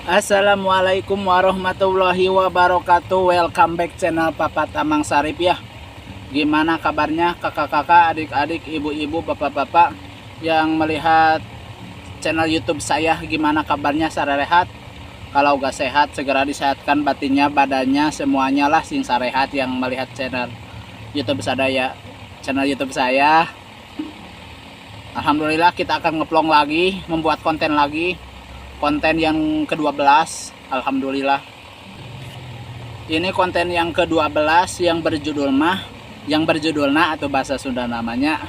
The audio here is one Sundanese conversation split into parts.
Assalamualaikum warahmatullahi wabarakatuh. Welcome back channel Papa Tamang Sarip ya. Gimana kabarnya kakak-kakak, adik-adik, ibu-ibu, bapak-bapak yang melihat channel YouTube saya? Gimana kabarnya, sarehat? Kalau gak sehat, segera disehatkan batinnya, badannya, semuanya lah, sing sarehat yang melihat channel YouTube saya, channel YouTube saya. Alhamdulillah, kita akan ngevlog lagi, membuat konten lagi, konten yang ke-12. Alhamdulillah, ini konten yang ke-12 yang berjudul mah, yang berjudulna atau bahasa Sunda namanya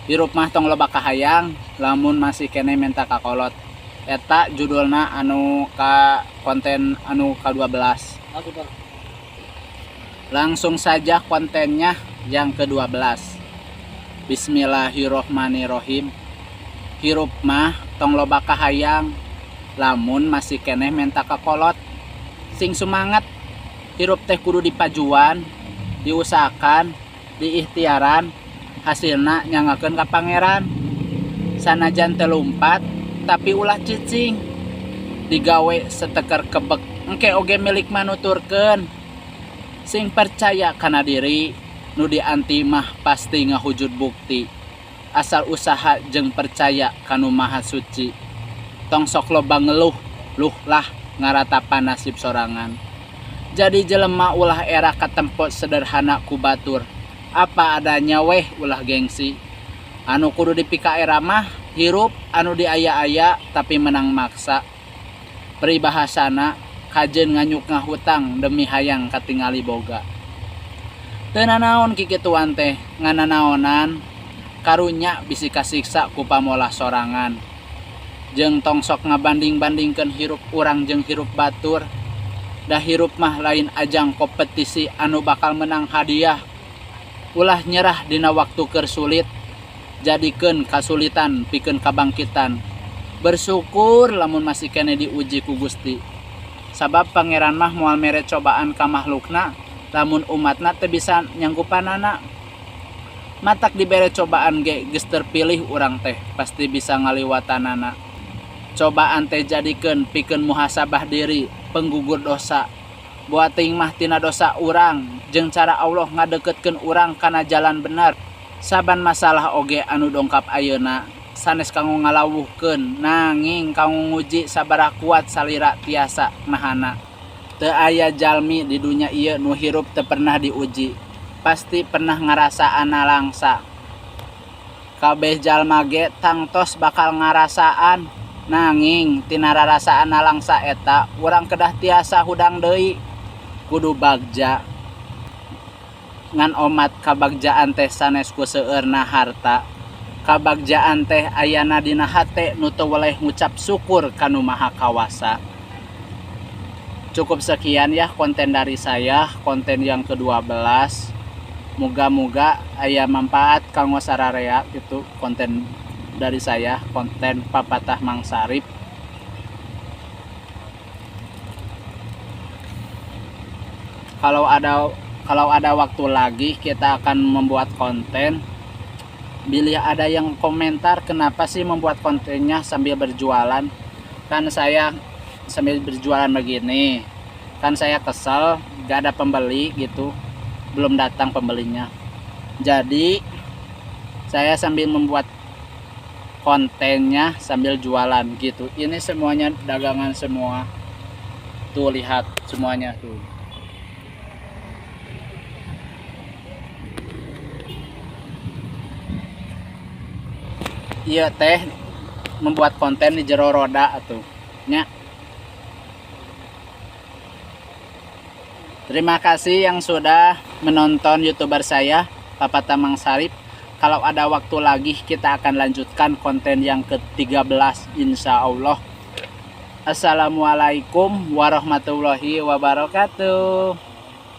"Hirup mah tong loba kahayang lamun masih keneh menta ka kolot". Eta judulna anu ka konten anu ke-12. Langsung saja kontennya yang ke-12. Bismillahirrohmanirrohim. Hirup mah tong loba kahayang lamun masih keneh menta ka kolot. Sing semangat, hirup teh kudu dipajuan, diusahakan, diikhtiaran, hasilna nyanggakeun ka Pangeran. Sanajan teu lumpat tapi ulah cicing, digawe seteker kebek, engke oge milik manuturkeun. Sing percaya kana diri, nu dianti mah pasti ngahujud bukti, asal usaha jeung percaya kanu Maha Suci. Tong sok loba ngeluh, luh lah ngaratapan nasib sorangan. Jadi jelema ulah era katempo sederhana ku batur, apa adanya weh, ulah gengsi. Anu kudu dipika era mah hirup anu diaya-aya tapi menang maksa. Peribahasana kajeun nganyuk ngahutang demi hayang katingali boga. Teu nanaon kikituan teh, ngananaonan karunya bisi kasiksa ku pamolah sorangan. Jeung tong sok ngabanding-bandingkeun hirup urang jeung hirup batur, da hirup mah lain ajang kompetisi anu bakal menang hadiah. Ulah nyerah dina waktu keur sulit, jadikeun kasulitan pikeun kabangkitan. Bersyukur lamun masih keneh diuji ku Gusti, sabab Pangeran mah moal mere cobaan ka makhlukna lamun umatna teu bisa nyanggupanana. Matak dibere cobaan ge geus terpilih, urang teh pasti bisa ngaliwatanana. Cobaan teh jadikeun pikeun muhasabah diri, penggugur dosa, buat teuing mah tina dosa urang, jeung cara Allah ngadeketkeun urang kana jalan bener. Saban masalah oge anu dongkap ayeuna sanes kanggo ngalawuhkeun, nanging kanggo nguji sabaraha kuat salira tiasa nahana. Teu aya jalmi di dunya ieu nu hirup teu pernah diuji, pasti pernah ngarasaan nalangsa. Kabeh jalma ge tangtos bakal ngarasaan, nanging tina rarasaan nalangsa eta urang kedah tiasa hudang deui, kudu bagja. Ngan omat, kabagjaan teh sanes ku seueurna harta. Kabagjaan teh ayana dina hate nu teu weleh ngucap syukur ka Nu Maha Kawasa. Cukup sekian ya konten dari saya, konten yang ke-12. Moga-moga aya manfaat kanggo sararea gitu konten dari saya, konten Papatah Mang Sarip. Kalau ada waktu lagi, kita akan membuat konten. Bila ada yang komentar, kenapa sih membuat kontennya sambil berjualan? Kan saya sambil berjualan begini kan saya kesel gak ada pembeli gitu, belum datang pembelinya. Jadi saya sambil membuat kontennya sambil jualan gitu. Ini semuanya dagangan semua tuh, lihat semuanya tuh. Iya teh, membuat konten di jero roda atuh nya. Terima kasih yang sudah menonton YouTuber saya, Papa Tamang Sarip. Kalau ada waktu lagi, kita akan lanjutkan konten yang ke-13, insya Allah. Assalamualaikum warahmatullahi wabarakatuh.